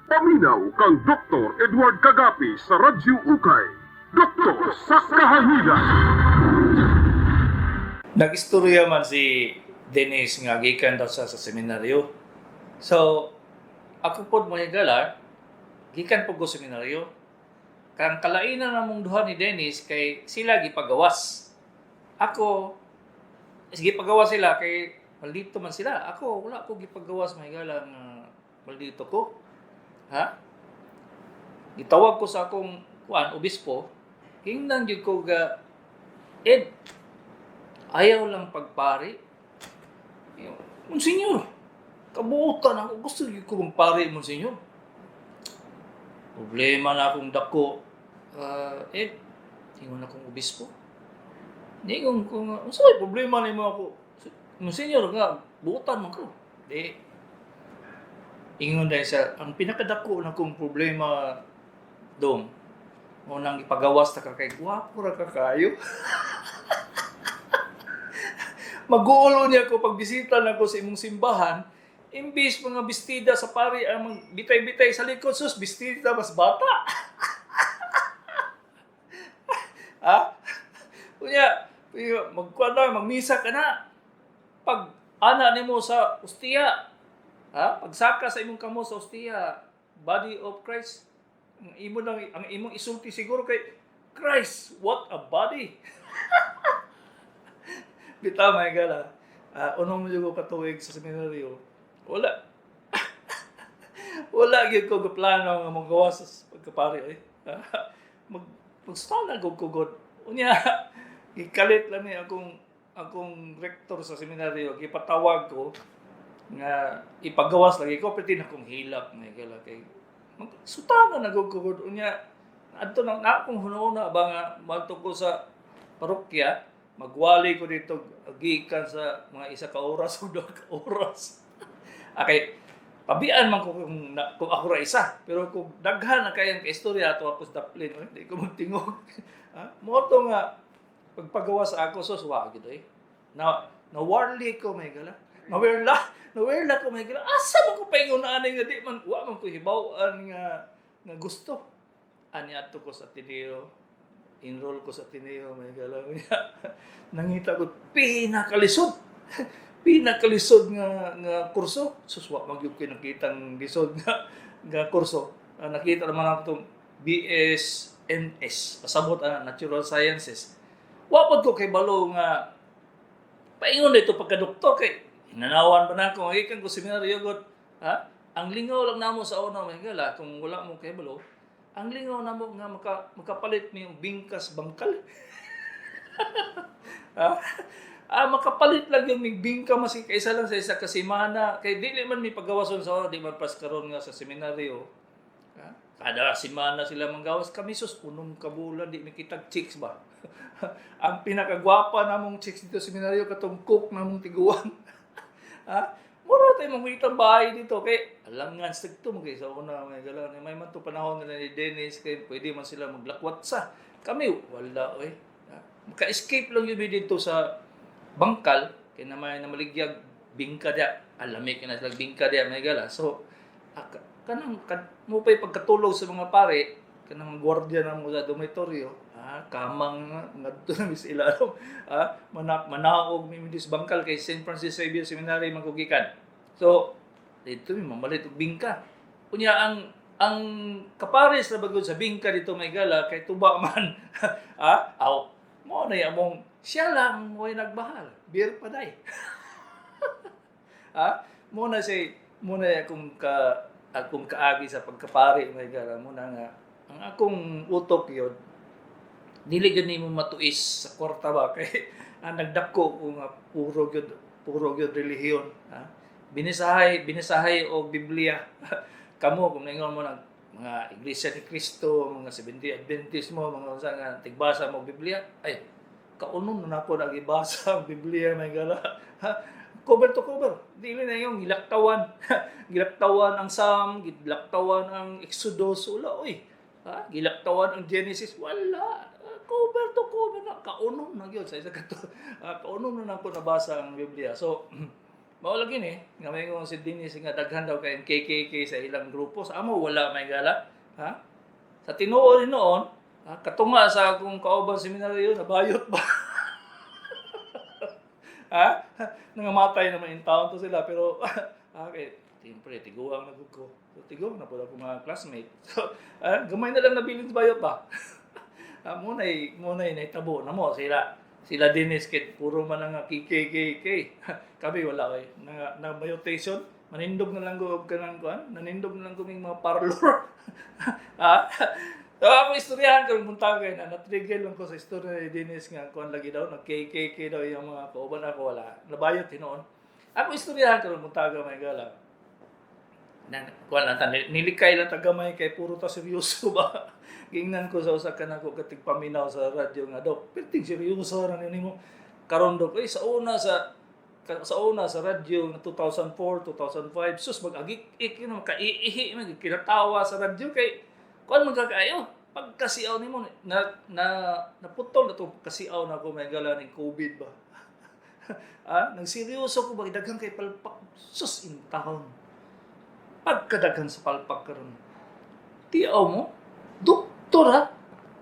Paminaw kang Dr. Edward Kagapi sa Radyo Ukay. Doktor sa Kahahilan. Nag-istorya man si Dennis nga gikan daw siya sa seminaryo. So, ako pod, mga higala, gikan pod ko seminaryo. Kang kalainan namong duha ni Dennis kay sila gipagawas. Ako, gipagawas sila kay maldito man sila. Ako, wala ko gipagawas, mga higala, nga maldito ko. Ha? Gitawag ko sa akong kuan, obispo, hingnan gyud ko ga, "Ed, ayaw lang pagpari. Monsignor, kabuutan ako. Gusto gyud ko magpari, Monsignor. Problema na akong dako. Ed," ingon akong obispo. Ningon ko nga, "Unsa may problema nimo ako? Monsignor nga, buutan man ko." Di, ingon dahil siya, "Ang pinakadako na kong problema dong, mao nang ipagawas ta ka kay gwapo ra ka kayo. Maguolo niya ko pagbisita na ko sa imong simbahan, imbis mga bestida sa pari ang mga bitay-bitay sa likod, sus, bestida mas bata." Ha? Unya, magkuan na, magmisa ka na. Pag ana nimo sa ustiya, ha? Pagsaka sa imong kamo sa ustiya, body of Christ, ang imo lang ang imong isulti siguro kay, "Christ, what a body." Bitaw, mga higala. Unom mo ko katuig sa seminaryo. Wala. Wala gyud ko plano nga magawas sa pagkapari oy. Mag magsana ko ko god. Unya, gikalit lang ni akong rektor sa seminaryo, gipatawag ko nga ipagawas lagi ko, pero akong hilak, mga higala, kay sutana na gud ko gud. Unya adto nang na akong hununa ba nga moadto ko sa parokya, magwali ko dito gikan sa mga 1 ka oras o 2 ka oras. Okay, pabian man ko kung ako ra isa, pero kung daghan na kayang kaistorya ato ako sa daplin, eh, di ko magtingog. Ha? Mao to nga pagpagawa sa ako, sus, wa gid eh. Na nawarli ko, may gala. Nawerla, nawerla ko, may gala. Asa man ko paingon ani nga di man wa man ko hibaw-an nga gusto. Ani adto ko sa Ateneo, enroll ko sa Ateneo, may gala. Nangita ko pinakalisod. Pinakalisod nga kurso. Sus, wa man gyud ko nakitang lisod nga kurso. Ah, nakita naman ako itong BSNS. Pasabot ana, Natural Sciences. Wa pod ko kay balo nga paingon dito pagka-doktor kay hinanawan pa na ako gikan ko seminaryo god, ha. Ang lingaw lang namo sa una, mga higala, kung wala mo kay balo, ang lingaw namo nga makapalit mi og bingkas bangkal, ha. Makapalit lang yung mig bingka maski kaysa lang sa 1 ka semana kay dili man mi pagawason sa una, di man pas karon nga sa seminaryo, ha? Kada semana sila manggawas. Kami, sus, 6 ka bulan di mi kitag chicks ba. Ang pinakagwapa namong chicks dito sa seminaryo katong cook namong tiguan. Ha? Mura tayo mangitang bahay dito kay alangan sa to mo kay sa una, mga gala, may man to panahon nila ni Dennis kay pwede man sila maglakwat sa kami wala oy. Ha? Maka-escape lang yun dito sa bangkal kay na may namaligyag bingka dia, alamik na sila bingka dia, may gala. So kanang mo pa'y pagkatulog sa mga pare, kanang gwardiya na mo sa dormitoryo, kamang ngadto na mis ilalom, manak manaog mi sa bangkal kay St. Francis Xavier Seminary man ko gikan. So dito mi mamalit og bingka. Unya ang kapares na bagod sa bingka dito, may gala, kay tuba man. Aw mo na among siya lang way nagbahal. Beer pa day. Mo na say mo na akong kaagi sa pagkapari, may gala. Mo na nga ang akong utok yun dili gyud nimo matuis sa kwarta ba kay ang nagdako ko nga puro gyud relihiyon, ha. Binisahay binisahay og Biblia kamo kung ningon mo ng mga Iglesia ni Cristo, mga Seventh Adventist mo, mga unsa nga tigbasa mo og Biblia, ay kaunon na nako nagibasa ang Biblia, may gala. Ha? Cover to cover. Dili na yung gilaktawan. Gilaktawan ang Psalm, gilaktawan ang Exodus, wala oy. Ha? Gilaktawan ang Genesis, wala. Cover to cover na kaunom na gyud sa isa ka to. Kaunom na nako nabasa ang Biblia. So Mao lagi ni, nga may si Dennis nga daghan daw kay KKK sa ilang grupo. Sa amo wala may gala, ha? Sa tinuod noon, ha, katunga sa akong kauban seminaryo, nabayot ba? Ha? Nangamatay naman in town to sila, pero okay, siyempre tiguang na gud ko. So, tiguang na pud ako mga classmate. So, gamay na lang nabilin sa bayot ba? Mo na'y nahitabo na mo sila. Sila Dennis kit puro man nga KKKK. Kami wala kay na, na bayotation. Manindog na lang ko og kanang kuan, nanindog na lang ko mga parlor. Ha? So, ako istoryahan karon buntag kay na na-trigger lang ko sa istorya ni Dennis nga kuan lagi daw nag KKK daw yung mga kauban ako, wala. Nabayot hinuon. Ako istoryahan karon buntag, may gala. Na kuan lang ta nilikay lang ta gamay kay puro ta seryoso ba. Gingnan ko sa usa ka nako katig paminaw sa radyo nga daw, perting seryoso ra nimo karon daw. Eh, sa una sa radyo nga 2004, 2005, sus, mag-agik ik yun, makaiihi man kinatawa sa radyo kay kuan man ka kaayo pagkasiaw nimo na na naputol na to kasiaw na ako, may gala, ning COVID ba. Ah, nagseryoso ko ba, daghan kay palpak, sus, in town. Pagkadaghan sa palpak karon, tiaw mo, doktor ha,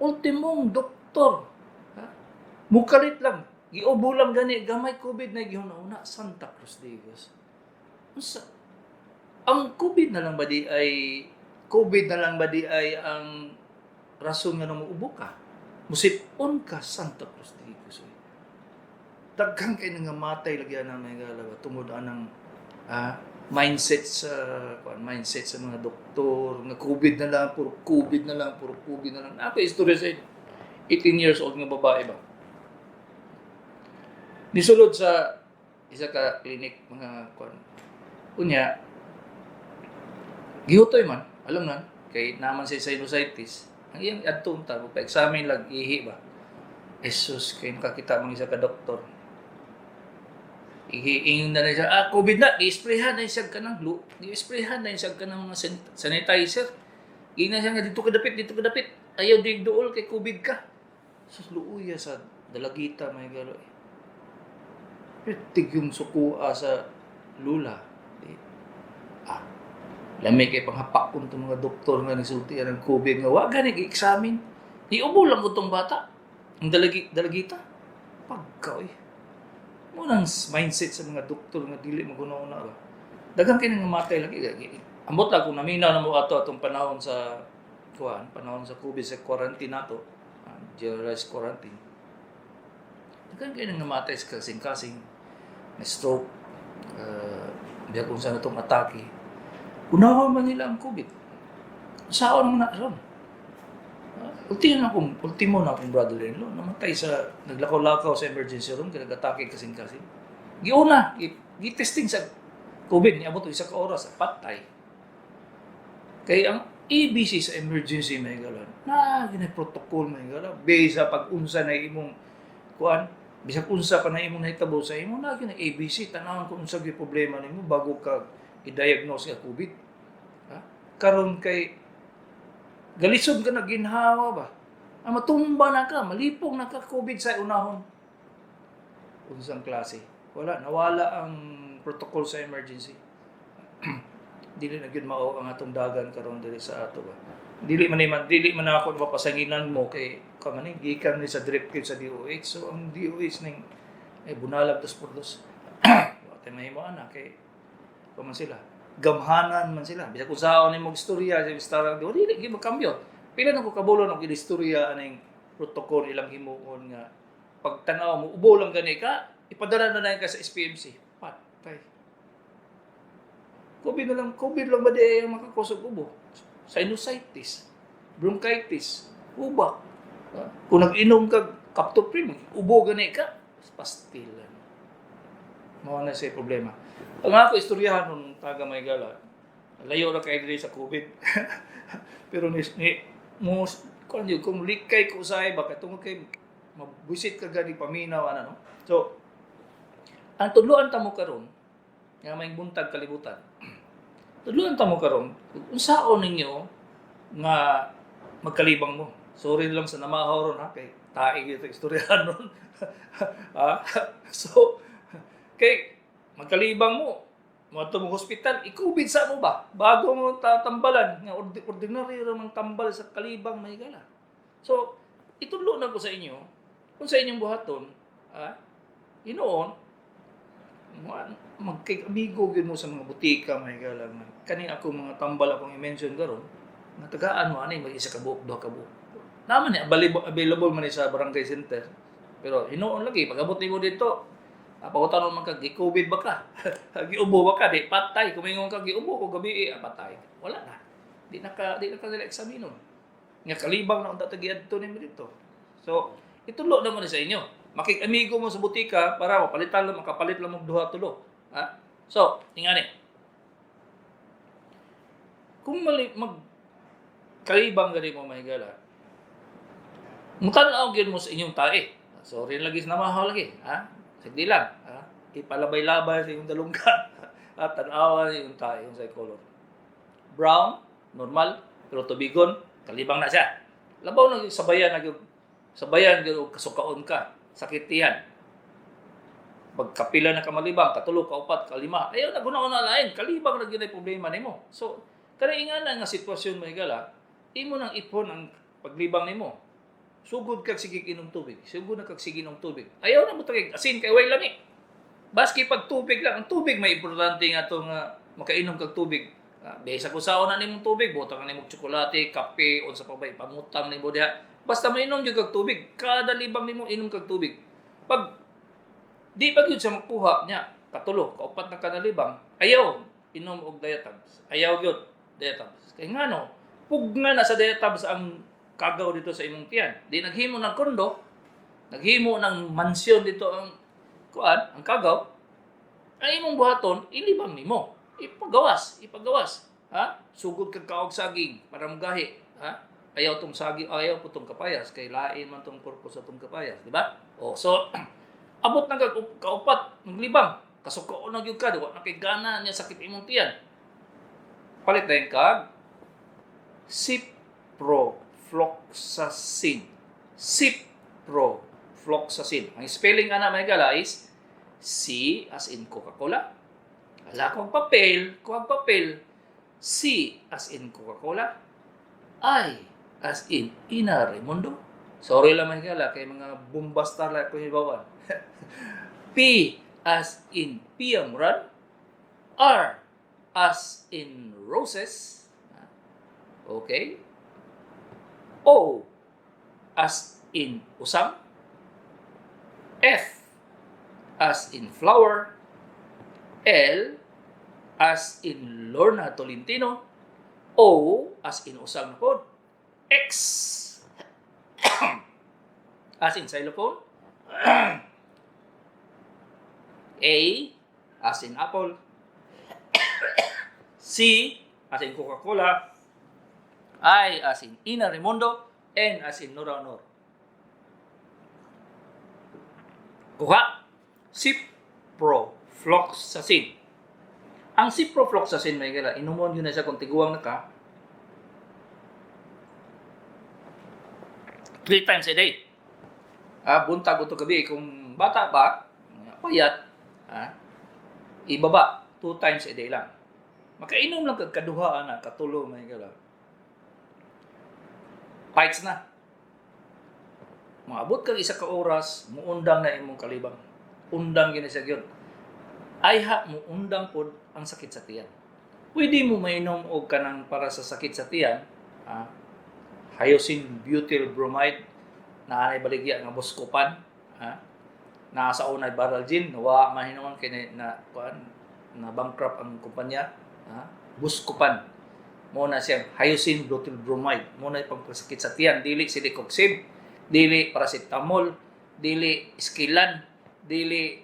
ultimong doktor ha? Mukalit lang, giubo lang gani gamay, COVID na gihuna-una. Santa Cruz de Digos, unsa ang COVID na lang ba di ay COVID na lang ba di ay ang rason nga muubo ka, musip-on ka? Santa Cruz de Digos, oy. Daghan kay nangamatay lagi ana, may gala ba, tungod anang mindset sa kuan, mindset sa mga doktor nga COVID na lang, puro COVID na lang, puro COVID na lang. Ako istorya sa 18 years old nga babae ba, nisulod sa isa ka clinic, mga kuan. Unya gihutoy man, alam nan kay naman sa sinusitis. Ang iyang adto unta pa-examine lang, ihi ba. Jesus, kay makakita man isa ka doktor. Iingon na na siya, "Ah, COVID na." Gi-sprayhan na siya kanang glue. Gi-sprayhan na siya kanang mga sanitizer. Ingnan siya nga, "Dito ka dapit, dito ka dapit. Ayaw di duol kay COVID ka." Sus, luuya sa dalagita, may galo. Pertig yung sukua sa lula. Di, lami kay panghapak kung itong mga doktor nga nagsulti ng COVID nga wa gani gi-examine. Iubo lang ko tong bata. Ang dalagita. Pagka, oy. Mo nang mindset sa mga doktor nga dili maguna-una ba. Daghang kini nga matay lagi. Ambot lang kung naminaw na mo ato atong panahon sa kuan, panahon sa COVID, sa quarantine nato, generalized quarantine. Daghang kini nga matay sa kasing-kasing, may stroke, biya kung saan itong atake. Unawa man nila ang COVID. Saan naman na ron? Ultimo na akong brother-in-law, namatay sa naglakaw-lakaw sa emergency room, kaya nag-atake kasing-kasing. Giuna, gi-testing sa COVID, niabot og isa ka oras, patay. Kay ang ABC sa emergency, may galan, na gina protocol, may galan, base sa pag-unsa na imong kuan, bisag unsa pa na imong nahitabo sa imo, na gina ABC, tanawon kung unsa gyud problema nimo bago ka i-diagnose nga COVID. Ha? Karon kay galisod ka na ginhawa ba? Ah, matumba na ka, malipong na ka, COVID sa unahon. Unsang klase? Wala, nawala ang protocol sa emergency. Dili na gyud mao ang atong dagan karon diri sa ato ba. Dili man ako mapasanginan mo kay kaman ni gikan ni sa directive sa DOH. So ang DOH ning ay bunalag dos por dos. Wa tay mahimo ana kay kuman sila. Gamhanan man sila. Bisag kung saan ni mo istorya sa istorya, dili gyud magkambyo. Pila na ko kabulo og istorya aning protocol ilang himuon nga pagtanaw mo, ubo lang gani ka, ipadala na lang ka sa SPMC. Patay. COVID na lang, COVID lang ba di ang makakusog ubo? Sinusitis, bronchitis, hubak. Ha? Kung nag-inom ka Captopril, ubo gani ka, pastilan. Mao na siya problema. Ang ako istoryahan nung taga may gala, layo ra kay diri sa COVID. Pero ni mo kung yun, kung likay ko usahay ba kay tungod kay mabusit ka gani paminaw ana, no. So ang tudloan ta mo karon nga may buntag kalibutan. Tudloan ta mo karon unsaon ninyo nga magkalibang mo. Sorry lang sa namahaw ron ha, kay tae gyud istoryahan ron. Ha? So kay Magkalibang mo, moadto mo hospital, i-COVID sa mo ba? Bago mo tatambalan, nga ordinary ra mang tambal sa kalibang, mga higala. So, itudlo na ko sa inyo, kung sa inyong buhaton, hinuon, magkay-amigo gyud mo sa mga butika, mga higala, nga kani ako mga tambal akong i-mention karon, nga tagaan mo ani mag isa ka buok, duha ka buok. Naman ni available, available man ni sa barangay center. Pero hinuon lagi pag abot nimo dito, pangutanon man ka, gi-COVID ba ka? Giubo ba ka? Di patay. Kung mingon ka giubo ko gabi, patay. Wala na. Di na ka nila eksaminon. Nga kalibang na unta tagiadto nimo dito. So, itulo na mo ni sa inyo. Makig-amigo mo sa butika para mapalitan lang, makapalit lang og duha tulo. Ha? So, tingani. Kung mali, mag kalibang gani mo, mga higala, mutan-aw gyud mo sa inyong tae. Sorry lagi sa namahaw lagi, ha? Sige lang, ha? Ipalabay-labay sa inyong dalunggan. At tan-awa sa inyong tae, yung sa color. Brown, normal, pero tubigon, kalibang na siya. Labaw na sabayan na gyud, sabayan gyud og kasukaon ka, sakitihan. Pagkapila na ka malibang, katulo, kaupat, kalima, ayaw na guna na lain, kalibang na gyud ay problema nimo. So, kanang ingana nga sitwasyon, mga higala, imo nang ipon ang paglibang nimo. Sugod kag sige inom tubig, sugod na kag sige inom tubig. Ayaw na mo tagay asin kay way lami. Baski pag tubig lang, ang tubig may importante nga to nga makainom kag tubig. Besa ko saon na nimong tubig, butang na nimong tsokolate, kape, unsa pa ba ipamutang nimo diha. Basta mainom gyud kag tubig, kada libang nimo inom kag tubig. Pag di pa gyud siya makuha niya, katulo, kaupat na kanalibang, ayaw inom og diatabs. Ayaw gyud diatabs. Kay ngano, pugna na sa diatabs ang kagaw dito sa imong tiyan. Di naghimo ng kondo, naghimo ng mansyon dito ang kuan, ang kagaw. Ang imong buhaton, ilibang nimo. Ipagawas, ipagawas. Ha? Sugod kag kaog saging para mogahi, ha? Ayaw tong saging, ayaw po tong kapayas kay lain man tong purpose sa tong kapayas, di ba? Oh, so abot na kag kaupat naglibang, kasuko na gyud ka, di wa na kay gana niya, sakit imong tiyan. Palit dayon kag ciprofloxacin. Ciprofloxacin. Ang spelling ana, mga higala, is C as in Coca-Cola. Ala kong papel, kuhag papel. C as in Coca-Cola. I as in Ina Raimundo. Sorry lang, mga higala, kay mga bombastar lang ko hibawan. P as in Pia Murad. R as in roses. Okay. O as in usang. F as in flower. L as in Lorna Tolentino. O as in usang na pod. X as in xylophone. A as in apple. C as in Coca-Cola. I as in Ina Raimundo. N as in Nora Aunor. Kuha. Ciprofloxacin. Ang ciprofloxacin, mga higala, inumon yun na siya kung tiguang na ka. 3 times a day. Buntag o gabi. Kung bata pa, payat, ibaba, 2 times a day lang. Makainom lang kag kaduha, ana, katulo, mga higala. Fights na. Maabot kag isa ka oras, muundang na imong kalibang. Undang gini siya gyud. Ay ha, muundang pod ang sakit sa tiyan. Pwede mo mainom og kanang para sa sakit sa tiyan, hyoscine butyl bromide, na anay baligya nga Buscopan, naa sa unay Baralgin, wa man hinuon kay na kuan na bankrupt ang kumpanya, Buscopan. Mo na siya hyoscine butyl bromide, mo na pagpasakit sa tiyan, dili celecoxib, dili paracetamol, dili Skilan, dili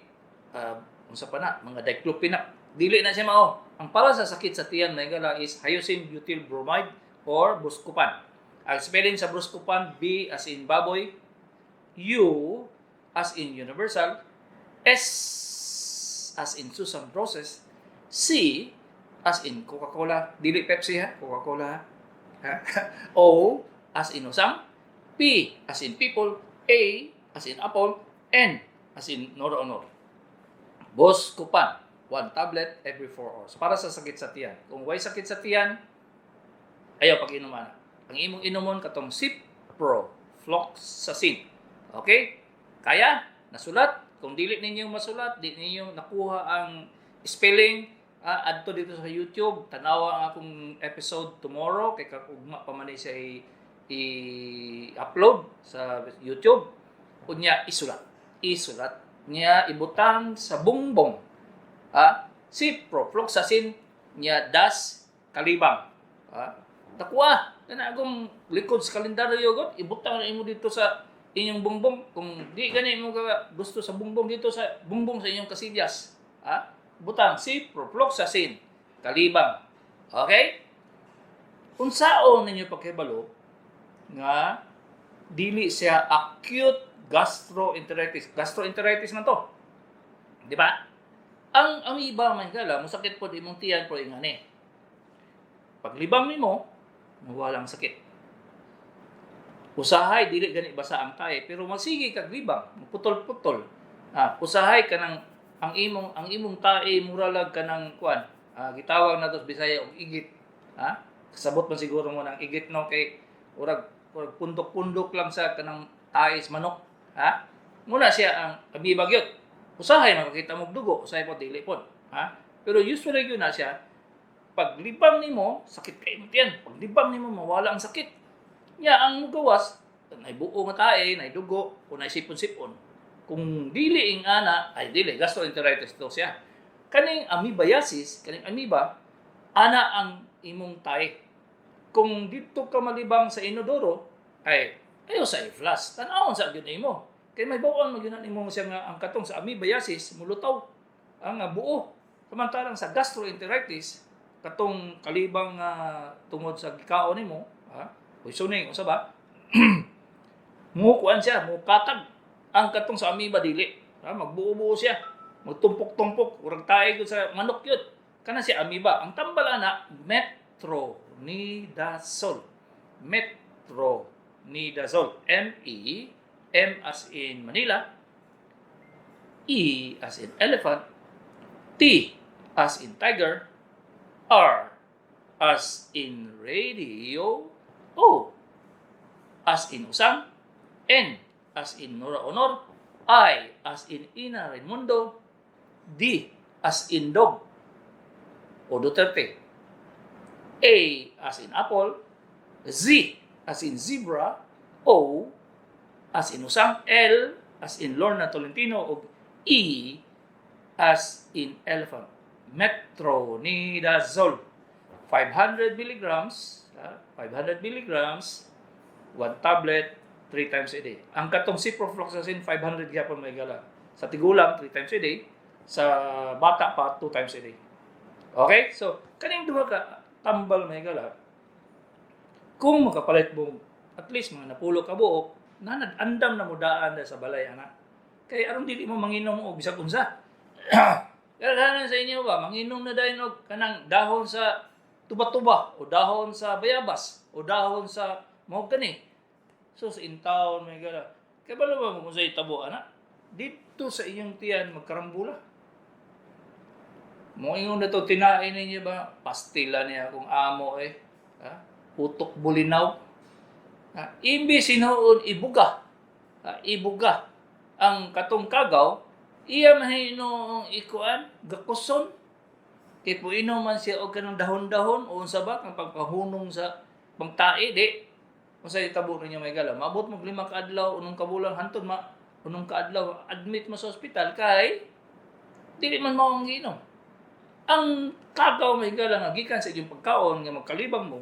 unsa pa na, mga diclofenac, dili na siya mao. Ang para sa sakit sa tiyan, mga higala, is hyoscine butyl bromide or Buscopan. Ang spelling sa Buscopan, B as in baboy, U as in universal, S as in Susan Roses, C as in Coca-Cola, dili Pepsi ha, Coca-Cola ha. Ha? O as in usang, P as in people, A as in apple, N as in Nora Aunor. Buscopan. One tablet every 4 hours. Para sa sakit sa tiyan. Kung way sakit sa tiyan, ayaw pag-inom ana. Ang imong inomon katong ciprofloxacin. Okay? Kaya nasulat. Kung dili ninyo masulat, di ninyo nakuha ang spelling, adto dito sa YouTube, tanawa ang akong episode tomorrow kay ugma pa man ni siya i-upload sa YouTube. Unya isulat. Isulat niya, ibutang sa bungbong. Ciprofloxacin niya dash kalibang. Takuha kana akong likod sa kalendaryo god, ibutang na imo dito sa inyong bungbong. Kung di gani mo ka gusto sa bungbong, dito sa bungbong sa inyong kasilyas. Butang ciprofloxacin kalibang. Okay? Unsaon ninyo pagkahibalo nga dili siya acute gastroenteritis? Gastroenteritis man to. Di ba? Ang amoeba man gala, mosakit pod imong tiyan pero ingani. Paglibang nimo, mawala ang sakit. Usahay dili gani basa ang tae pero masige kag libang, putol-putol. Usahay kanang ang imong tae muralag kanang kuan. Gitawag nato sa Bisaya og igit. Kasabot man siguro mo ng igit, no, kay urag pundok-pundok lang sa kanang tae sa manok. Ha? Muna siya ang amoeba gyud. Usahay makakita mo og dugo, usahay po dili pod. Ha? Pero usually gyud na siya, paglibang nimo, sakit kay imong tiyan. Paglibang nimo, mawala ang sakit. Nya ang mugawas, nay buo nga tae, nay dugo, o nay sipon-sipon. Kung dili ing ana, ay dili gastroenteritis to siya. Kaning amoebiasis, kaning amoeba, ana ang imong tae. Kung didto ka malibang sa inodoro, ay ayo sa i-flush. Tan-awon sa gyud nimo. Kay may bawon man gyud nimo siya nga ang katong sa amoebiasis mulutaw ang nga buo. Samantalang sa gastroenteritis, katong kalibang nga tungod sa gikaon nimo, ha? Poisoning usa ba? Mukuan siya, mukatag. Ang katong sa amoeba dili. Ha, magbuo-buo siya. Magtumpok-tumpok, urag tae gyud sa manok yun. Kana si amoeba. Ang tambal ana, metronidazole. Metronidazole. M E M as in Manila, E as in elephant, T as in tiger, R as in radio, O as in usang, N as in Nora Aunor, I as in Ina Raimundo, D as in dog o Duterte, A as in apple, Z as in zebra, O as in usang, L as in Lorna Tolentino, o E as in elephant. Metronidazole. 500 milligrams, 500 milligrams, one tablet, 3 times a day. Ang katong ciprofloxacin, 500 gyapon, may gala. Sa tigulang, 3 times a day. Sa bata pa, 2 times a day. Okay? So, kaning duha ka tambal, may gala, kung makapalit mo at least mga napulo ka buok, na nag-andam na mo daan na sa balay ana. Kay aron dili mo manginom og bisag unsa. Kadaghanan sa inyo ba, manginom na dayon og kanang dahon sa tuba-tuba o dahon sa bayabas o dahon sa mao kani. So sa in town, may gala. Kay balo ba mo kung sa itabo ana? Dito sa inyong tiyan magkarambula. Mo ingon na to tinain ninyo ba? Pastila niya akong amo eh. Ha? Putok bulinaw. Ha? Imbis hinuon ibuga. Ha? Ibuga ang katong kagaw, iya man hinuong ikuan, gakuson. Kay puinom man siya og kanang dahon-dahon o unsa ba kang pagpahunong sa pangtae di. Unsa itabo ninyo, may gala? Maabot mo 5 ka adlaw, unong ka bulan, hantod ma unong ka adlaw admit mo sa ospital kay dili man mao ang giinom. Ang kagaw, may gala, nga gikan sa inyong pagkaon nga magkalibang mo,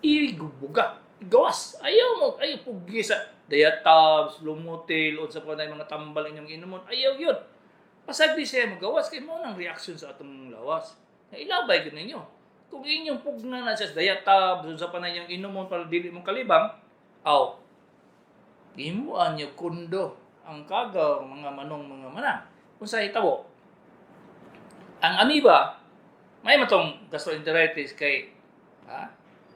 igubuga, igawas. Ayaw mo, ayaw pugi sa Diatabs, Lomotil, unsa pa na mga tambal inyong inumon. Ayaw yun. Pasagdi siya magawas kay mo nang reaksyon sa atong lawas. Na ilabay gyud ninyo. Kung inyong pugna na siya sa Diatabs, unsa pa na inyong inumon para dili mo kalibang, aw, gimuan niyo kundo ang kagaw, mga manong, mga manang. Kung sa hitabo, ang amoeba, may matong gastroenteritis kay ha,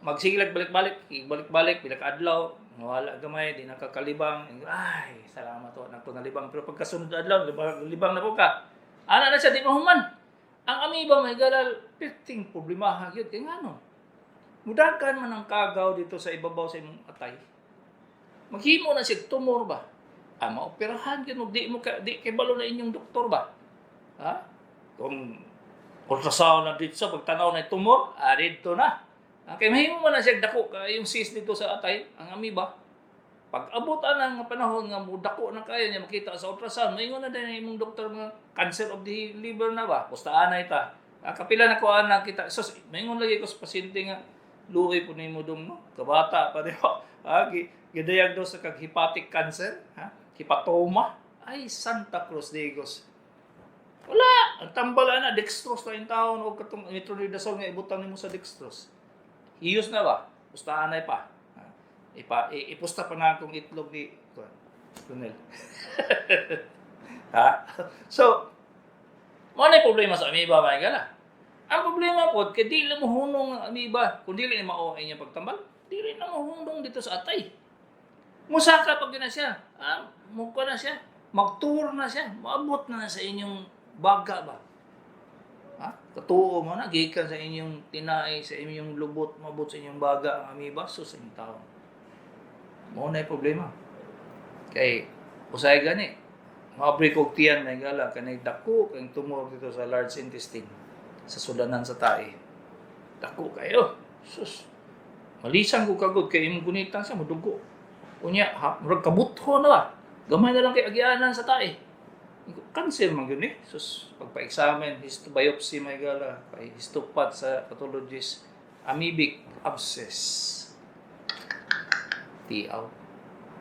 magsigilag balik-balik, balik-balik, pila ka adlaw, wala gamay, di nakakalibang. Ay, salamat to, nako nalibang. Pero pagkasunod adlaw, libang, libang na po ka. Ana na siya, di mahuman. Ang amoeba, mga higala, perting problemaha gyud kay ngano? Mudagan man ang kagaw dito sa ibabaw sa imong atay. Maghimo na siya tumor ba? Ah, maoperahan gyud mo, di mo ka, di kay balo na inyong doktor ba? Ha? Kung ultrasound na dito sa pagtanaw na tumor, ah, dito na. Ah, kay mahimo man na siya dako kay yung cyst dito sa atay, ang amoeba. Pag abot ana nga panahon nga mudako na kayo niya makita sa ultrasound, maingon na din imong doktor nga cancer of the liver na ba? Basta anay ta. Ah, kapila na ko ana kita. So, maingon lagi ko sa pasyente nga luoy po nimo dong, no. Kabata pa, di ba? Ah, gi-diagnose sa kag hepatic cancer, ha? Hepatoma. Ay, Santa Cruz de Digos. Wala, ang tambal ana dextrose na yung taon o katong metronidazole nga ibutang nimo sa dextrose. Iyos na ba? Basta anay pa. Ha? Ipusta pa na akong itlog ni kuan, Ronel. Ha? So, mao na problema sa amoeba, mga higala. Ang problema po, kay di lang mo hunong ang amoeba. Kung dili ni mao ang inyong pagtambal, dili na mo hunong dito sa atay. Musaka pag na siya, ah, muka na siya, magtur na siya, maabot na sa inyong baga ba. Ha? Katuo mo na, gikan sa inyong tinai, sa inyong lubot, mabot sa inyong baga ang amoeba, so sa inyong tao. Mao na yung problema. Kay, usay gani, maabri kog tiyan, may gala, kanay dako, kay tumor dito sa large intestine, sa sudanan sa tae. Dako kayo. Sus. Malisan ko kagod, kay imong gunitan siya, mudugo. Unya, ha, murag kabutho na ba? Gamay na lang kay agianan sa tae. Cancer man yun eh. Sus, pagpa-examine, histobiopsy, may gala, pa histopath sa pathologist, amoebic abscess. Tiaw.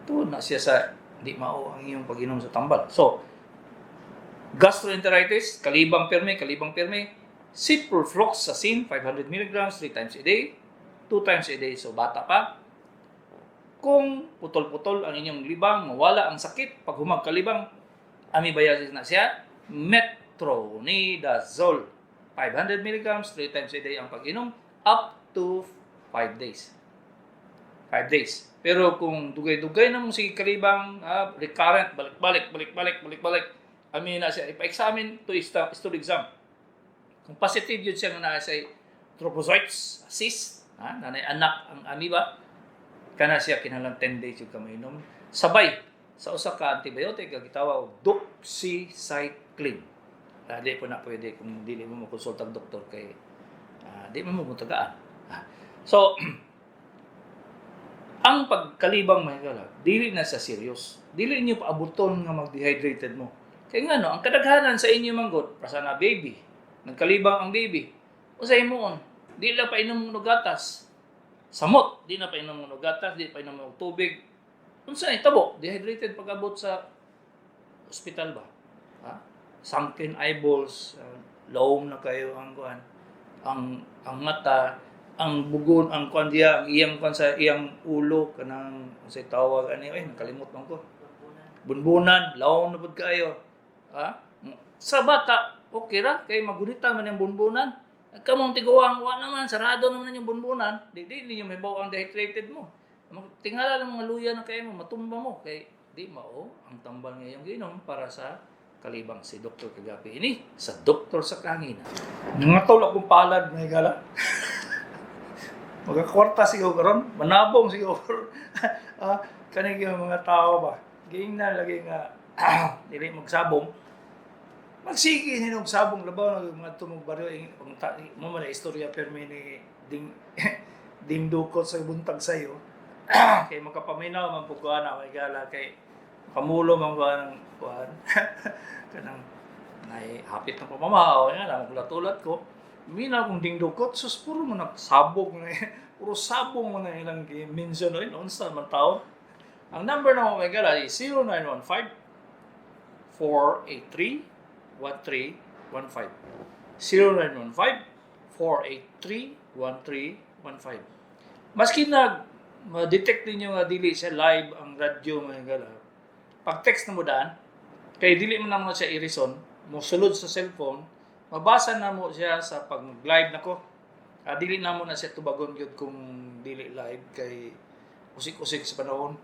Tuod na siya sa di mao ang iyong pag-inom sa tambal. So, gastroenteritis, kalibang perme, kalibang perme, ciprofloxacin, 500 mg, 3 times a day, 2 times a day, so bata pa. Kung putol-putol ang inyong libang, mawala ang sakit, pag humag kalibang, amoebiasis na siya, metronidazole, 500 mg, 3 times a day ang pag-inom, up to 5 days. 5 days. Pero kung dugay-dugay na mong sige kalibang, ah, recurrent, balik-balik, balik-balik, balik-balik, amin na siya, ipa-examine to stool exam. Kung positive yun siya nga naa sa trophozoites, cyst, ha, nanay anak ang amoeba, kana siya kinahanglan 10 days yung kaminom. Sabay sa usa ka antibiotic ang gitawag og doxycycline. Ah, di po na pwede kung dili mo mokonsulta ang doktor kay ah, di mo mo mutagaan. Ah. So, ang pagkalibang, mga higala, dili na sa serious. Dili niyo paabuton nga mag-dehydrated mo. Kaya nga no, ang kadaghanan sa inyo manggod, prasa na baby, nagkalibang ang baby. Usay mo on, di lang pa inom og gatas. Samot, di na pa inom og gatas, di pa inom og tubig. Unsa ni tabo? Dehydrated pag-abot sa ospital ba? Ha? Sunken eyeballs, lawom na kayo ang kuan, ang mata, ang bugon, ang kuan diya, ang iyang kuan sa iyang ulo kanang unsay tawag ani, ay nakalimot man ko. Bunbunan, lawom na pud kayo. Ha? Sa bata, okay ra kay magunita man yung bunbunan. Kamong tiguang, wa naman, sarado naman yung bunbunan. Di ninyo mahibaw ang dehydrated mo. Tingala lang mga luya na kayo mo, matumba mo. Kay di mao ang tambal ngayong ginom para sa kalibang. Si Dr. Kagapi ini sa Doktor sa Kahanginan. Nangatol akong palad, may gala. Magkakwarta siguro karon, manabong siguro karon. Ah, kaning yung mga tao ba. Giingnan lagi nga dili magsabong. Magsige ni og sabong labaw na mga tumog baryo mo man na istorya permi ni Ding Ding Dukot sa buntag sayo. Kay makapaminaw man pud ko ana, may gala, kay kamulo man ko anang kuan kanang nay hapit ng pamamahaw nga na magulat-ulat ko minaw kong Ding Dukot, sus, puro mo na sabog na, puro sabong mo na ilang gi-mention oy, unsa man taon. Ang number na mo, may gala, is 0915 483 1315, 0915 483 1315. Maski na ma-detect ninyo nga dili siya live ang radyo, mga gala, pag text na mo daan kay dili mo na mo siya i-reason mo sulod sa cellphone, mabasa na mo siya sa pag live nako. Ah, dili na mo na siya tubagon gyud kung dili live kay usik-usik sa panahon.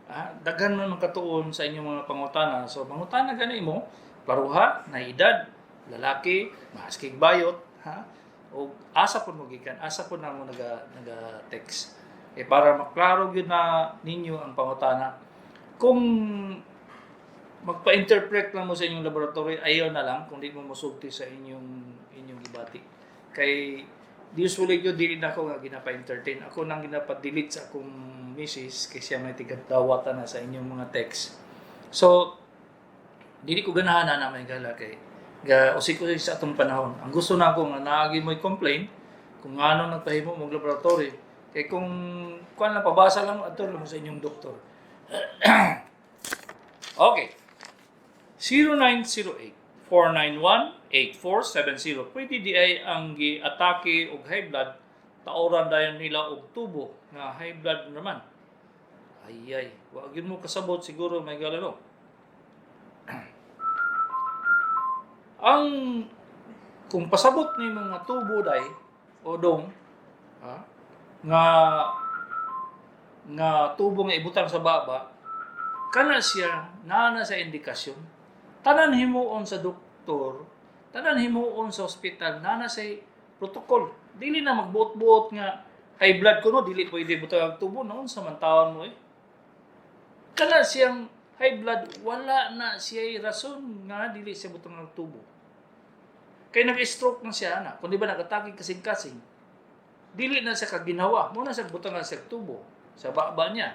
Ah, daghan man katuon sa inyong mga pangutana. So mangutana gani mo, klaruha na edad. Lalaki, maski bayot, ha? O asa po mo gikan, asa po na mo naga text. Eh para maklaro gyud na ninyo ang pangutana. Kung magpa-interpret lang mo sa inyong laboratory, ayaw na lang kung di mo mosulti sa inyong gibati. Kay usually gyud dili na ako nga ginapa-entertain. Ako nang ginapa-delete sa akong misis kay siya may tigdawatan na sa inyong mga text. So dili ko ganahan na may gala kay ga usik-usik sa atong panahon. Ang gusto na ako nga naagi mo'y complain kung ano nagpahimo mong laboratory kay kung kuan lang, pabasa lang adto lang sa inyong doktor. Okay. 0908-491-8470. Pwede di ay ang gi-atake og high blood, taoran dayon nila og tubo nga high blood naman. Ay ay, wa gyud mo kasabot siguro, may galano. Ang kung pasabot ni mga tubo day o dong, ha, nga nga tubo nga ibutang sa baba, kana siya naa na sa indikasyon. Tanan himuon sa doktor, tanan himuon sa ospital, naa na sa protocol. Dili na magbuot-buot nga high blood kuno dili pwede butang ang tubo, naon sa man taon mo eh. Kana siyang high blood, wala na siya rason nga dili siya butang ang tubo. Kay nag-stroke na siya ana, kung di ba nagatake kasing-kasing, dili na siya kaginawa, mo na siya butang ang siya tubo sa baba niya.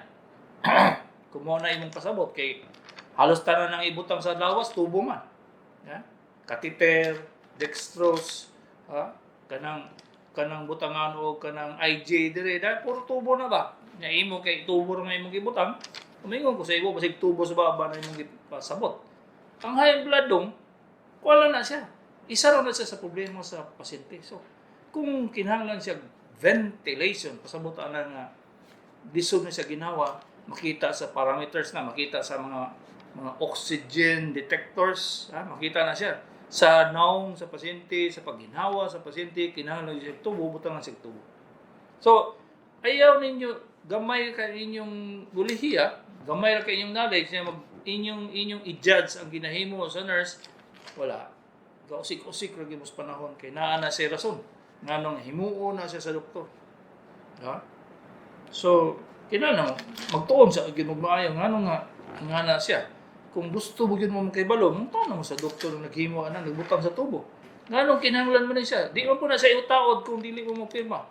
Kung mo na imong pasabot kay halos tanan ang ibutang sa lawas tubo man. Ha? Catheter, dextrose, ha? Kanang kanang butangan o kanang IJ dire, dahil puro tubo na ba? Nya imo kay tubo ra nga imong gibutang, umingon ko sa imo basig tubo sa baba na imong gipasabot. Ang high blood dong, wala na siya. Isa ra na siya sa problema sa pasyente. So, kung kinahanglan siya ventilation, pasabot ana nga lisod na siya ginawa, makita sa parameters na, makita sa mga oxygen detectors, ha, makita na siya sa naong sa pasyente, sa pagginhawa sa pasyente, kinahanglan siya tubo, butang siya tubo. So, ayaw ninyo, gamay ka inyong bulihiya, gamay ra kay inyong knowledge, niya mag, inyong, inyong i-judge ang ginahimo sa nurse, wala. Gausik-usik ra gyud mo sa panahon kay naa na siya rason nganong himuon na siya sa doktor. Ha? So, kinahanglan magtuon sa gyud mo maayo ngano nga nga na siya. Kung gusto mo gyud mo makibalo, mangtana mo sa doktor nga naghimo ana, nagbutang sa tubo. Nganong kinahanglan mo ni siya? Di man po na siya itaod kung dili mo mopirma.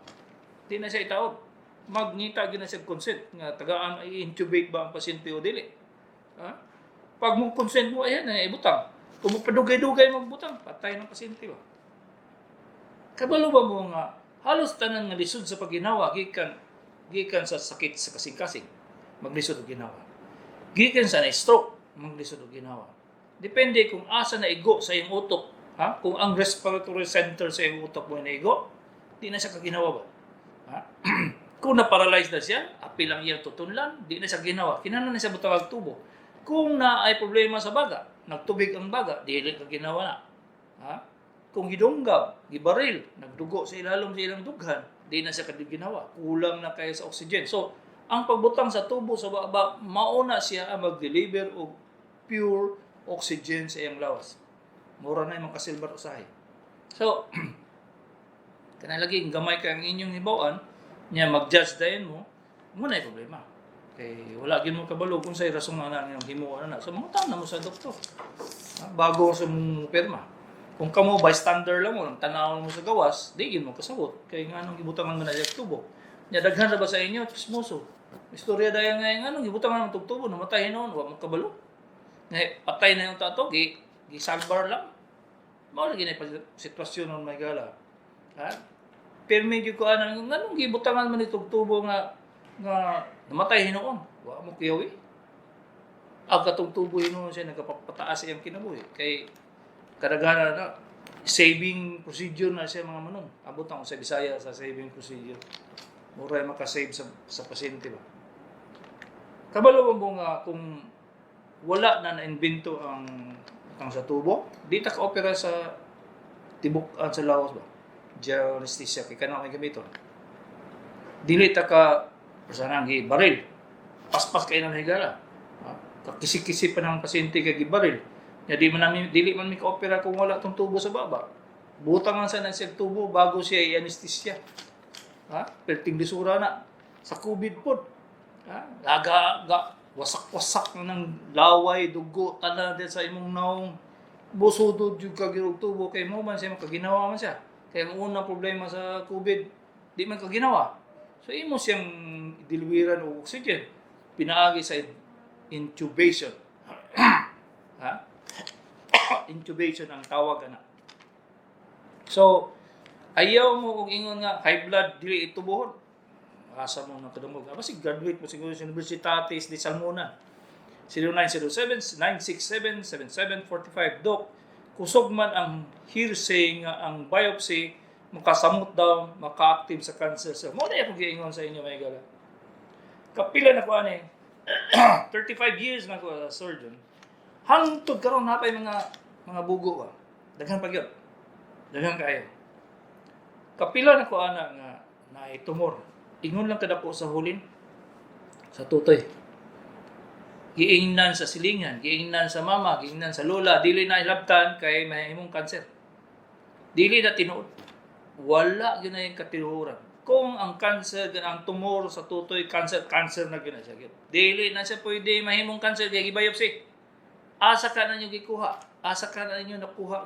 Di na siya itaod. Magngita gyud na siya consent nga tagaan i-intubate ba ang pasyente o dili. Ha? Pag mo consent mo, ayan na ibutang. Kung magpadugay-dugay magbutang, patay ng pasyente ba? Kabalo ba mo nga halos tanan nga lisod sa pagginawa gikan gikan sa sakit sa kasing-kasing, maglisod og ginawa. Gikan sa na-stroke, maglisod og ginawa. Depende kung asa na igo sa iyong utok, ha? Kung ang respiratory center sa iyong utok mo na igo, di na siya kaginawa ba? Ha? Kung na-paralyze na siya, apil ang iyang tutunlan, di na siya ginawa. Kinahanglan na siya butang og tubo. Kung na ay problema sa baga, nagtubig ang baga, dili ka ginawa na. Ha? Kung gidunggab, gibaril, nagdugo sa ilalom sa ilang dughan, di na siya ginawa. Kulang na kayo sa oxygen. So, ang pagbutang sa tubo sa baba, mauna siya ang mag-deliver og pure oxygen sa iyang lawas. Mura na imong kasilbar usahay. So, kana lagi gamay kay ang inyong hibaw-an, niya mag-judge dayon mo, mo na problema. Kay wala gyud mo kabalo kung say rason nga na ang himuon na. So mangutana mo sa doktor. Ha? Bago sa mong pirma. Kung kamo bystander lang mo, nang tanaw mo sa gawas, di gyud mo kasabot. Kay nganong gibutangan mo na siya tubo. Nya daghan ra ba sa inyo chismoso? Istorya dayon nga nganong gibutangan mo tubo, namatay hinuon, wa mo kabalo. Nga patay na yung tato, gi gisalbar lang. Mao lagi na sitwasyon nun, may gala. Ha? Pirmi gyud ko ana, nganong gibutangan man itong tubo nga nga namatay hinuon, wa mo kuyawi. Ang katong tubo hinuon siya nagapapataas iyang kinabuhi kay kadaghanan na saving procedure na siya, mga manong. Abot ako sa Bisaya sa saving procedure. Mura makasave sa pasyente ba. Kabalo mo nga kung wala na na-invento ang sa tubo, di ta ka-opera sa tibok-an sa lawas ba. General anesthesia kay kanang may gamiton. Dili ta ka personang gibaril. Paspas kay nang higala. Ha? Kakisi-kisi pa ng pasyente kay gibaril. Nya di man nami, dili man mi ka-opera kung wala tong tubo sa baba. Butang lang sa na siya tubo bago siya i-anesthesia. Ha? Perting lisura na. Sa COVID pod. Ha? Aga, ga, wasak-wasak na ng laway, dugo, tanan din sa imong naong. Busudod yung kagirog tubo kay mo man siya makaginawa man siya. Kaya ang unang problema sa COVID, di man kaginawa. So imo siyang deliveran og oxygen. Pinaagi sa intubation. Ha? Intubation ang tawag ana. So, ayaw mo kung ingon nga high blood dili itubuhon. Asa mo nang kadungog? Aba si graduate mo siguro sa Universitatis de Salmona. 0907-967-7745. Dok, kusog man ang hearsay nga ang biopsy makasamot daw, maka-active sa cancer cell. Mo na akong giingon sa inyo, may gala. Kapila na ko ani, 35 years na ko as a surgeon. Hangtod karon napay mga bugo ba. Daghan pa gyud. Daghan kaayo. Kapila na ko ana nga naay tumor. Ingon lang kadako sa hulin sa tutoy. Giingnan sa silingan, giingnan sa mama, giingnan sa lola, dili na ilabtan kay mahimong cancer. Dili na tinuod. Wala gyud na yung katinuoran. Kung ang cancer, ang tumor sa tutoy, cancer, cancer na gyud na siya. Dili na siya pwede mahimong cancer kay gi-biopsy. Asa ka na ninyo gikuha? Asa ka na ninyo nakuha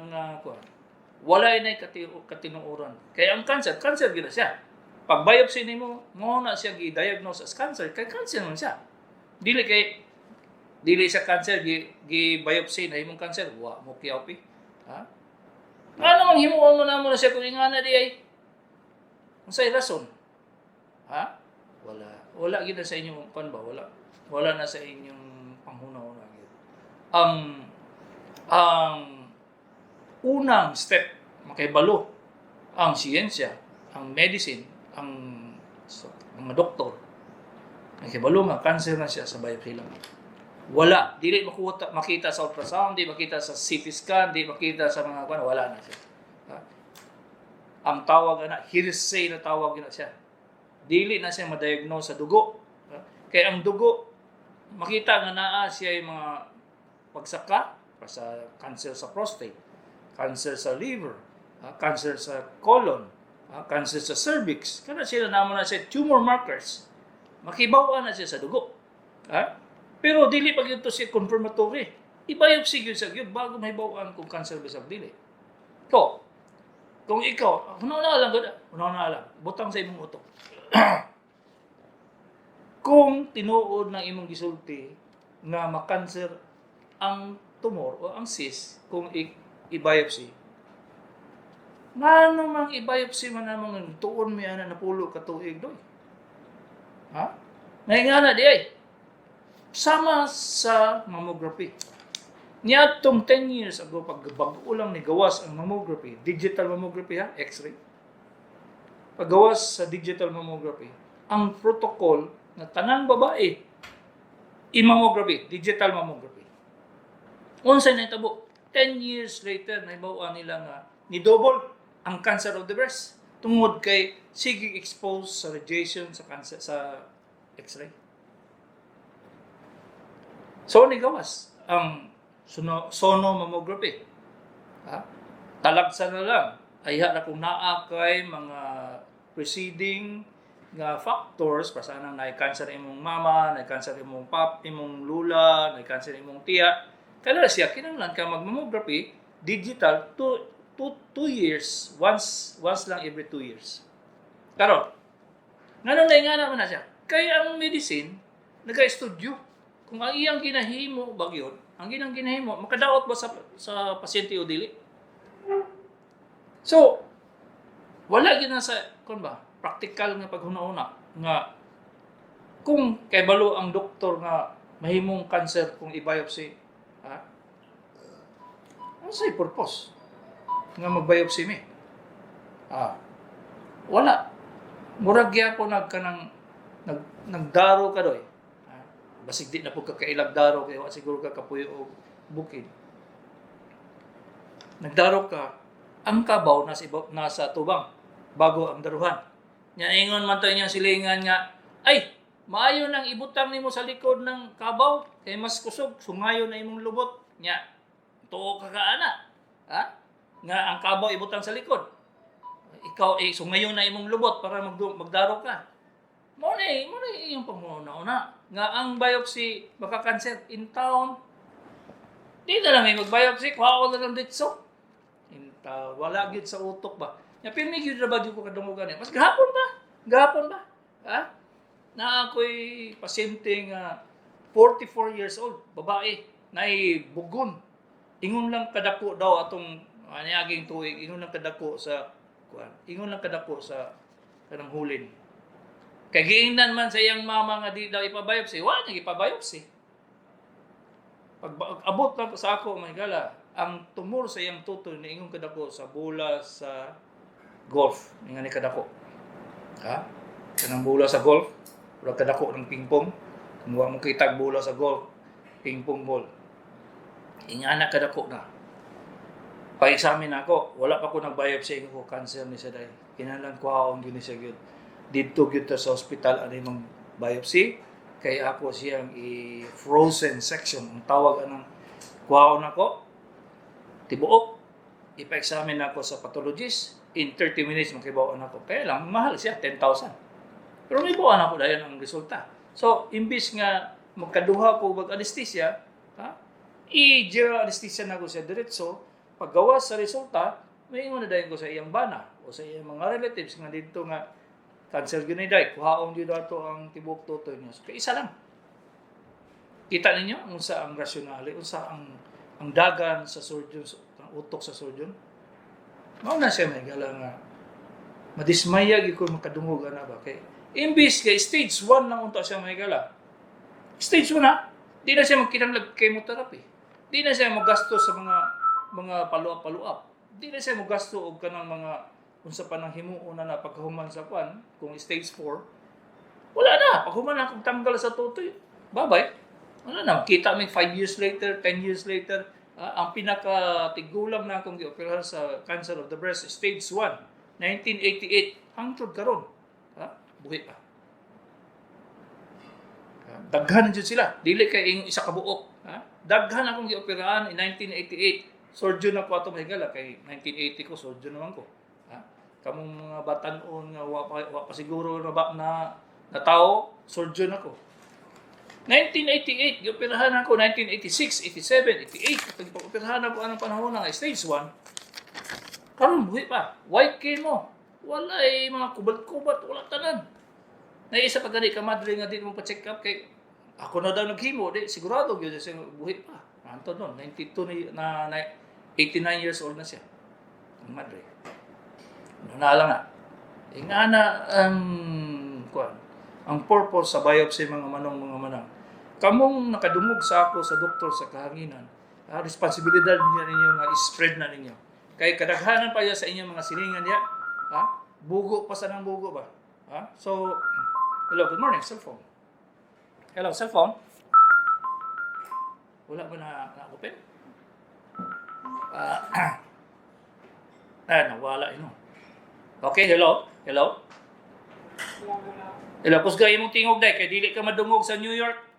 nga kuha? Wala na katinuoran. Kaya ang cancer, cancer gyud na siya. Pag biopsy nimo, mo na siya gi-diagnose as cancer, kay cancer man siya. Dili kay dili siya cancer gi biopsy na imong cancer, wa mo kiyaw pi. Ha? Ano mang himuon mo na siya kung ingana di ay? Unsay rason? Ha? Wala. Wala gyud na sa inyong kan ba? Wala. Wala na sa inyong panghuna-huna gyud. Ang unang step makibalo ang siyensya, ang medicine, ang mga doktor nakibalo nga cancer na siya sa biopsy lang. Wala, dili makuha makita sa ultrasound, di makita sa CT scan, di makita sa mga kuan, wala na siya. Ha? Ang tawag na hearsay na tawag na siya. Dili na siya ma-diagnose sa dugo. Ha? Kaya ang dugo makita nga naa siya yung mga pagsaka pa sa cancer sa prostate, cancer sa liver, ha? Cancer sa colon, ha? Cancer sa cervix. Kana sila namo na siya tumor markers. Makibaw na siya sa dugo. Ha? Pero dili pa gyud to siya confirmatory. I-biopsy gyud sa gyud bago mahibaw-an kung cancer ba sa dili. To, kung ikaw, una lang gud, una lang, butang sa imong utok. Kung tinuod ng imong gisulti nga makanser ang tumor o ang cyst kung i-biopsy, ngano mang i-biopsy man namang tuon mi ana napulo ka tuig doy? Ha? Nga di ay. Sama sa mammography. Niadtong 10 years ago, pag bago lang ni gawas ang mammography, digital mammography ha, x-ray. Paggawas sa digital mammography, ang protocol na tanang babae, i-mammography, digital mammography. Unsay nahitabo? 10 years later, nahibaw nila nga ni double ang cancer of the breast tungod kay sige expose sa radiation sa cancer sa x-ray. So ni gawas ang sono mammography. Ha? Talagsa na lang. Ayha na kung naa kay mga preceding nga factors pa sana na cancer imong mama, na cancer imong pap, imong lula, na cancer imong tiya. Kaya siya kinahanglan ka mag mammography digital 2 years, once once lang every 2 years. Karon, ngano na nga naman na siya? Kaya ang medicine nag-studio kung ang iyang ginahimo ba gyud, ang ginang ginahimo makadaot ba sa pasyente o dili. So, wala gyud na sa kon ba practical nga paghuna-huna nga kung kay balo ang doktor nga mahimong cancer kung i-biopsy, ha? Ano say purpose nga mag-biopsy mi? Ah, wala. Murag gyapon nag kanang nagdaro ka doy. Ah, basig di na pud ka kailag daro kay wa siguro ka kapuyo og bukid. Nagdaro ka, ang kabaw nasa tubang bago ang daruhan. Nya ingon man to inyong silingan nga, "Ay, maayo nang ibutang nimo sa likod ng kabaw kay mas kusog, sungayon na imong lubot." Nya, Tuo ka ka ana. Ha? Nga ang kabaw ibutang sa likod. Ikaw eh, so ngayon na imong lubot para magdaro ka. Mo na iyong panguna-una. Nga ang biopsy maka-cancer in town. Di na lang may mag-biopsy, kuha ko na lang ditso. In town, wala gyud sa utok ba. Nya pirmi gyud ra ba gyud ko kadungog ani. Mas gahapon ba? Gahapon ba? Ha? Na ako'y pasyente nga 44 years old, babae, nay bugon. Ingon lang kadako daw atong aniaging tuig, ingon lang kadako sa kuan, ingon lang kadako sa kanang hulin. Kay giingnan man sa iyang mama nga di daw ipa-biopsy, wa niya ipa-biopsy. Pag abot lang sa ako, may gala, ang tumor sa iyang tutoy ni ingon kadako sa bola sa golf, nga ni kadako. Ha? Kanang bola sa golf, wala kadako ng pingpong. Kung wa mo kitag bola sa golf, pingpong ball. Ingana kadako na. Pa-examine ako, wala pa ko nag-biopsy ko cancer ni siya dahil. Kinahanglan kuhaon gyud ni siya gyud. Didto gyud ta sa ospital ani mang biopsy kay ako siyang i-frozen section ang tawag anang kuhaon ako tibuok, ipa-examine ako sa pathologist. In 30 minutes makibaw ako. Kaya lang mahal siya, 10,000, pero may buwan ako dayon ang resulta. So imbis nga magkaduha ko mag anesthesia, ha, i-general anesthesia na ko siya diretso. Paggawas sa resulta, may ingon na dayon ko sa iyang bana o sa iyang mga relatives nga dito nga cancer gyud ni day, kuhaon gyud ato ang tibuok tutoy niya. So, kay isa lang. Kita ninyo unsa ang rasyonale, unsa ang dagan sa surgeon, ang utok sa surgeon. Mao na siya, may gala nga madismaya gyud ko makadungog ana ba, kay imbis kay stage 1 lang unta siya, may gala. Stage 1 na, di na siya magkinahanglag chemotherapy. Di na siya magasto sa mga paluap-paluap. Di na siya magasto og kanang mga unsa pa nang himuon na na pagkahuman sa kwan. Kung stage 4, wala na. Paghuman na akong tanggal sa tutoy, bye-bye. Wala na. Kita mi 5 years later, 10 years later, ang pinaka-tigulang na akong gioperahan sa cancer of the breast, stage 1, 1988, hangtod karon. Ha? Buhi pa. Daghan jud sila. Dili kay ing isa ka buok. Ha? Daghan akong gioperahan in 1988. Surgeon ako ato, mahigala kay 1980 ko surgeon naman ko. Ha? Kamong mga batan-on nga wa pa siguro na ba na na tao, surgeon ako. 1988, gioperahan ako 1986, 87, 88, pag-operahan ako anong panahon na stage 1. Karon buhi pa. White chemo. Wala eh, mga kubat-kubat, wala tanan. Naisa pa gani ka madre nga di mo pa-check up kay ako na daw naghimo, di sigurado gyud siya buhi pa. Anto noon, 92 na, na 89 years old na siya. Ang madre. Ano na lang na. Ingana ang kuan, ang purpose sa biopsy, mga manong, mga manang. Kamong nakadungog sa ako sa doktor sa kahanginan, responsibilidad niya ninyo nga i-spread na ninyo. Kay kadaghanan pa ya sa inyong mga silingan niya, ha? Bugo pa sa nang bugo ba? Ha? So, hello, good morning, cellphone. Hello, cellphone. Wala ba na na-open? Nawala yun. Okay, hello? Hello? Hello, kusga imong tingog day kay dili ka madungog sa New York.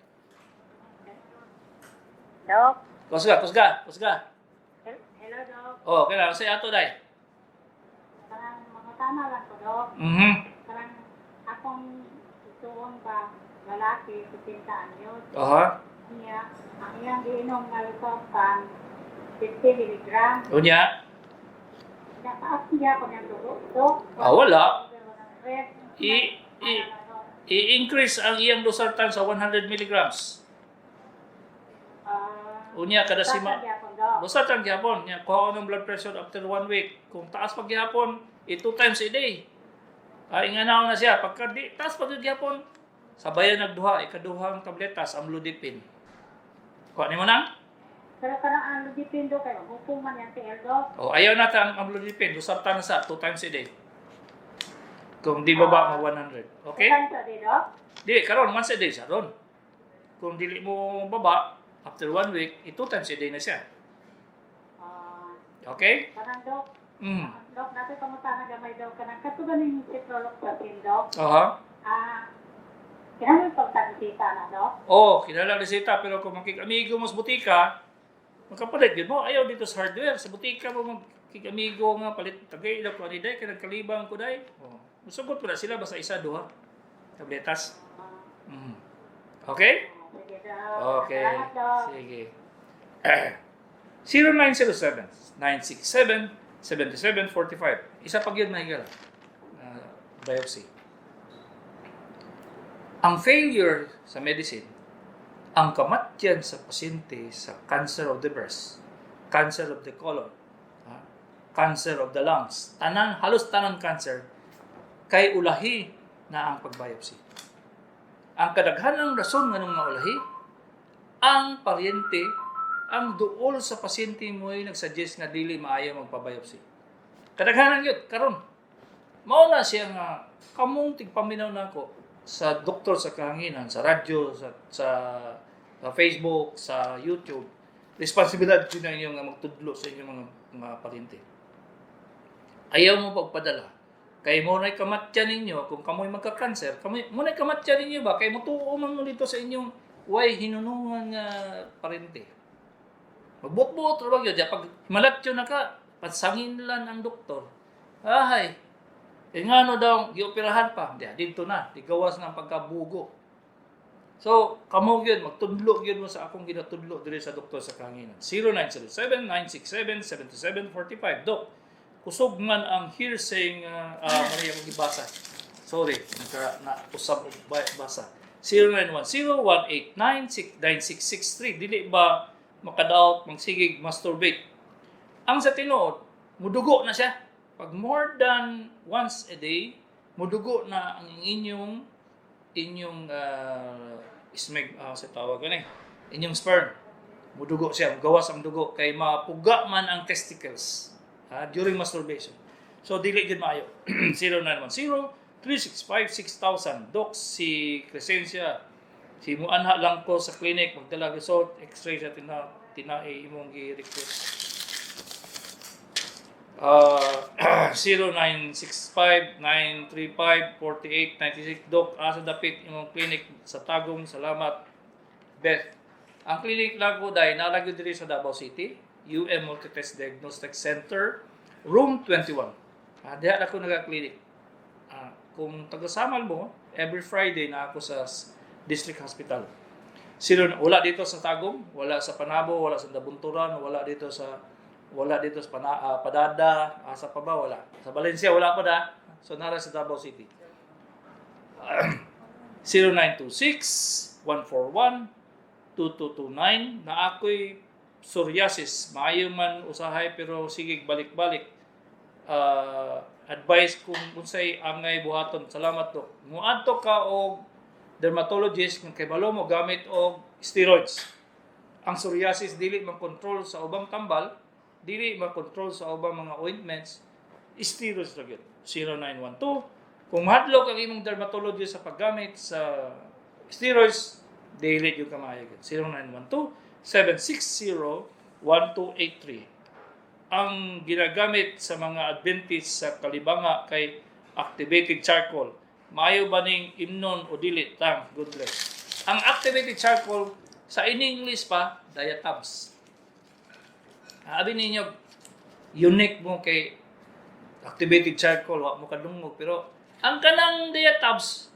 Dok. Kusga, kusga, kusga. Hello, Dok. Oh, okay lang sa ato day. Parang mangutana lang ko, Dok. Parang akong ituon ba, lalaki, 70 anyos. Niya, ang iyang giinom nga losartan, 50 milligram. Unya, Nataas niya ko niyang dugo, Dok. Ah, wala. 100. I-increase ang iyang losartan sa 100 milligrams. Unya kada sima. Taas gyapon, Dok. Losartan gyapon, nya kuha ng blood pressure after one week. Kung taas pa gyapon, i two times a day. Ah, inganaw na siya. Pagka di, taas pa gyud gyapon, sabayan nagduha, ikaduhang tabletas, amlodipine. Kuha nimo na? Pero kanang amlodipine, Dok, kay magupong man yan TL, Dok. O, ayaw na ta ang amlodipine. Losartan na sa two times a day. Kung di baba mo 100. Okay? Two times a day, Dok? Di, karon once a day siya ron. Kung dili mo baba, after one week, i two times a day na siya. Okay? Kanang Dok, Dok, natin pangutana gamay daw kanang kato ganing ciprofloxacin, Dok. Ah, kinahanglan pagtagisita na, Dok? Oh, kinahanglan reseta, pero kung makikamigo mo sa butika, Makapalit gyud mo, ayaw dito sa hardware, sa butika mo magkikamigo nga palit tagay ko ani day kay nagkalibang ko day. Oh. Musugot pa na sila basta isa duha tabletas. Okay? Sige, Dok. Okay. Salamat, Dok. Sige. 0907 967 7745. Isa pag yun, Michael. Biopsy. Ang failure sa medicine, ang kamatyan sa pasyente sa cancer of the breast, cancer of the colon, cancer of the lungs, tanan, halos tanan cancer, kay ulahi na ang pag-biopsy. Ang kadaghanang rason nganong maulahi, ang paryente, ang duol sa pasyente mo ay nagsuggest nga dili maayo magpa-biopsy. Kadaghanan yun, karon. Mao na siya nga kamong tigpaminaw nako sa Doktor sa Kahanginan, sa radyo, sa Facebook, sa YouTube. Responsibilidad yun na inyo nga magtudlo sa inyong mga paryente. Ayaw mo pagpadala. Kay mo na'y kamatya ninyo, kung kamoy magka-cancer, kamoy, mo na'y kamatya ninyo ba? Kay mutuo man mo dito sa inyong way hinunungan nga parente. Magbot-bot ra ba gyud? Pag malatyo na ka, pansangin lang ang doktor. Ahay, eh ngano daw, gioperahan pa. Di, dito na, di gawas ng pagkabugo. So, kamo gyud, magtudlo gyud mo sa akong ginatudlo diri sa Doktor sa Kahanginan. 0907-967-7745. Dok, kusog man ang hearsay nga mali ako gibasa. Sorry, naka na usab og basa. 0910-189-9663. Dili ba makadaot magsigig masturbate? Ang sa tinuod, mudugo na siya. Pag more than once a day, mudugo na ang inyong inyong smeg sa tawag ani, inyong sperm. Mudugo siya, gawas ang dugo kay mapuga man ang testicles during masturbation. So dili gyud maayo. 0910 365 6000. Doc, si Crescencia, si muanha lang ko sa clinic magdala result x-ray sa tinae imong gi-request. 0965-935-4896. Doc, asa dapit imong clinic sa Tagum? Salamat. Beth. Ang clinic lang ko dahil nalagyo diri sa Davao City, UM Multitest Diagnostic Center, Room 21. Diha na ako naga-clinic. Kung taga-Samal mo, every Friday na ako sa District Hospital. Sino, wala dito sa Tagum, wala sa Panabo, wala sa Nabunturan, wala dito sa Padada, asa pa ba, wala. Sa Valencia wala pa da. So nara sa Davao City. 0926 141 2229. Na ako'y psoriasis. Maayo man usahay pero sige balik-balik. Advice kung unsay angay buhaton. Salamat, Dok. Muadto ka og dermatologist nga kabalo mo gamit og steroids. Ang psoriasis dili makontrol sa ubang tambal, dili makontrol sa ubang mga ointments, steroids ra gyud. 0912. Kung mahadlok ang imong dermatologist sa paggamit sa steroids, dili gyud ka maayo gyud. 0912 760 1283. Ang ginagamit sa mga Adventist sa Kalibanga kay activated charcoal. Maayo ba ning imnon o dili? Thanks. God bless. Ang activated charcoal, sa in English pa, Diatabs. Abi ninyo, unique mo kay activated charcoal, wa mo kadungog. Pero ang kanang Diatabs,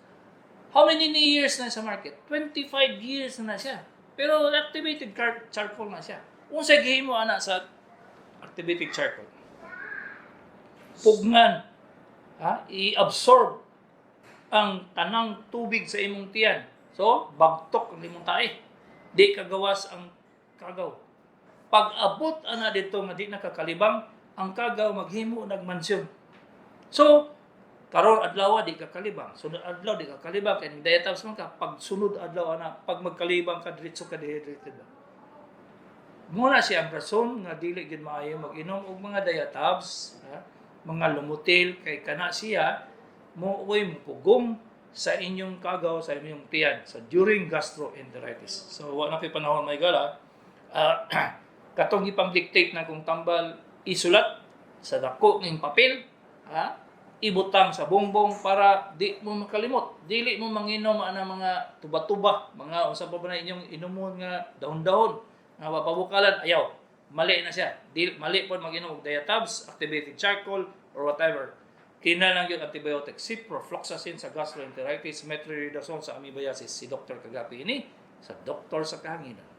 how many years na sa market? 25 years na siya. Pero activated charcoal na siya. Unsay gihimo ana sa activated charcoal? Pugnan, ha? I-absorb ang tanang tubig sa imong tiyan. So, bagtok ang imong tae. Di kagawas ang kagaw. Pag abot ana dito nga di nakakalibang, ang kagaw maghimo nagmansyon. So, karon adlaw di ka kalibang. Sunod adlaw di ka kalibang kay Diatabs man ka, pag sunod adlaw ana pag magkalibang ka diretso ka dehydrated ba. Muna siya ang rason nga dili gid maayo mag-inom og mga Diatabs, ha? Mga Lomotil kay kana siya mo uy mupugong sa inyong kagaw sa inyong tiyan sa during gastroenteritis. So wa na kay panahon may gala. Katong ipang dictate na kung tambal isulat sa dako ng papel, ha? Ibutang sa bongbong para di mo makalimot. Dili mo manginom ana mga tuba-tuba, mga unsa pa ba na inyong inumon nga dahon-dahon nga mapabukalan, ayaw. Mali na siya. Di, mali po mag-inom og diatabs, activated charcoal, or whatever. Kinahanglan gyud antibiotic. Ciprofloxacin sa gastroenteritis, metronidazole sa amoebiasis. Si Dr. Kagapi ini sa Doktor sa Kahanginan.